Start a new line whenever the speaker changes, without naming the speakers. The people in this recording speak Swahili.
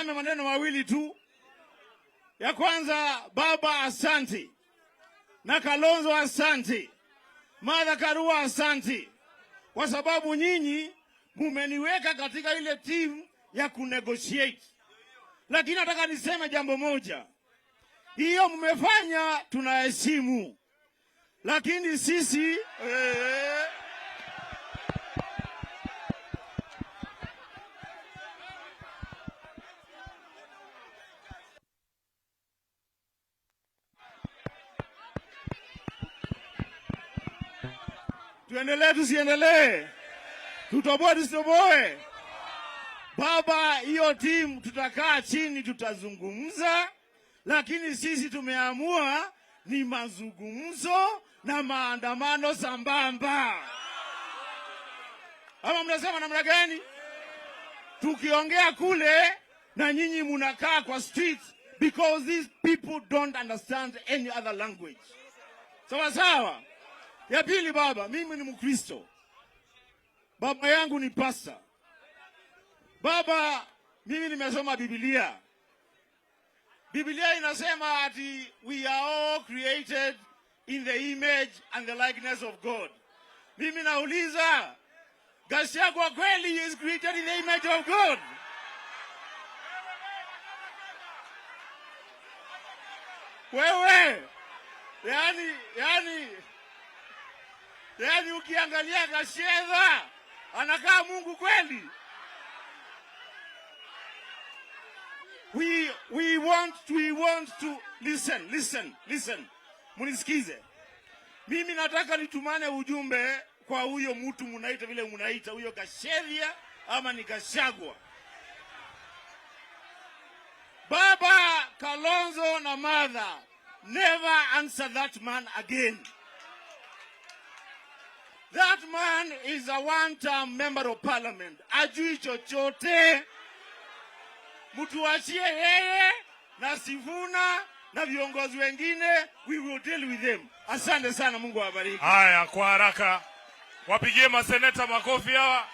Niseme maneno mawili tu. Ya kwanza, Baba asanti, na Kalonzo asanti, Martha Karua asanti, kwa sababu nyinyi mumeniweka katika ile team ya kunegotiate. Lakini nataka niseme jambo moja, hiyo mmefanya tunaheshimu, lakini sisi tuendelee tusiendelee? Tutoboe tusitoboe? Baba, hiyo timu tutakaa chini, tutazungumza, lakini sisi tumeamua ni mazungumzo na maandamano sambamba. Ama mnasema namna gani? Tukiongea kule na nyinyi munakaa kwa street because these people don't understand any other language. Sawa sawa. Ya pili, baba, mimi ni Mkristo, baba yangu ni pasta. Baba, mimi nimesoma Biblia. Biblia inasema ati we are all created in the image and the likeness of God. Mimi nauliza, Gachagua kweli is created in the image of God? Wewe, yani ukiangalia Gachagua anakaa Mungu kweli? We want to listen, listen, listen. Munisikize. Mimi nataka nitumane ujumbe kwa huyo mtu munaita vile munaita huyo Gachagua ama ni Gachagua. Baba Kalonzo na Martha, never answer that man again. That man is a one-term member of parliament. Ajui chochote. Mtuachie yeye na Sifuna na viongozi wengine, we will deal with them. Asante sana, Mungu awabariki.
Haya, kwa haraka wapigie maseneta makofi hawa.